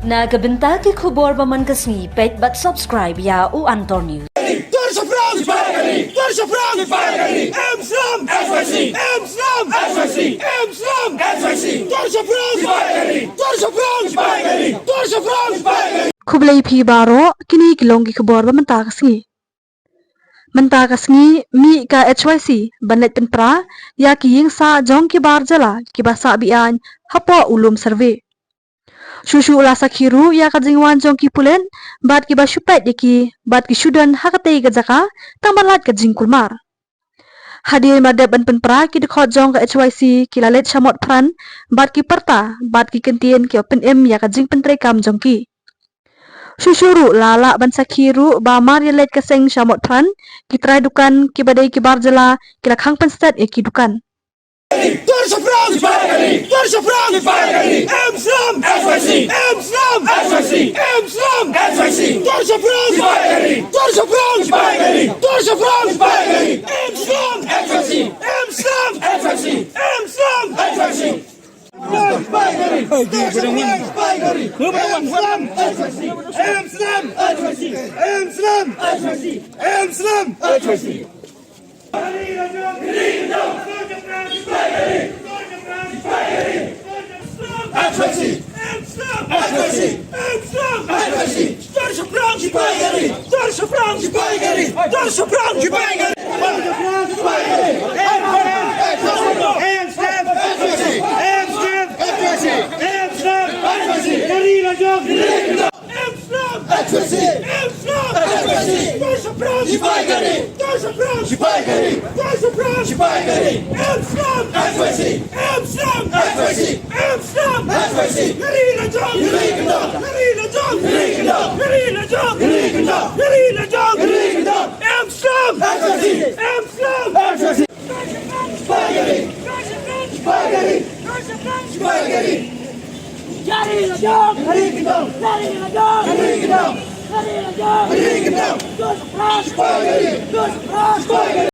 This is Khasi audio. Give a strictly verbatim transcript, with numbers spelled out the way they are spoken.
Na ka bynta ki khubor ba man ka sngi, peit bad subscribe ïa u Antor News. Tor shaphrang! Tor shaphrang! Em Slem! Em Slem! Em Slem! Tor shaphrang! Tor shaphrang! Tor shaphrang! Khublei phi baroh, kine ki long ki khubor ba mynta ka sngi. Mynta ka sngi, mih ka H Y C ban leit pynpra ïa ki ïing sah jong ki bar jylla kiba sah be-aiñ hapoh u lum survey. Shuh shuh la sakhi ruh ïa ka jingwan jong ki pulit bad kiba shu peit ïa ki bad ki shu don ha katei ka jaka tang ban lait ka jingkulmar. Hadien ba dep ban pynpra, ki dkhot jong ka H Y C ki la leit sha Motphran bad ki pyrta bad ki kyntien kiba pynim ïa ka jingpyntreikam jong ki. Shuh shuh ruh la lah ban sakhi ruh ba mar ïaleit ka seng sha Motphran, ki trai dukan kiba dei ki bar jylla ki la khang pynstet ïa ki dukan. Tor shaphrang! Tor shaphrang! Em Slem! Em Slem! Tor shaphrang! Tor shaphrang! Tor shaphrang! Em Slem! Em Slem! Em Slem!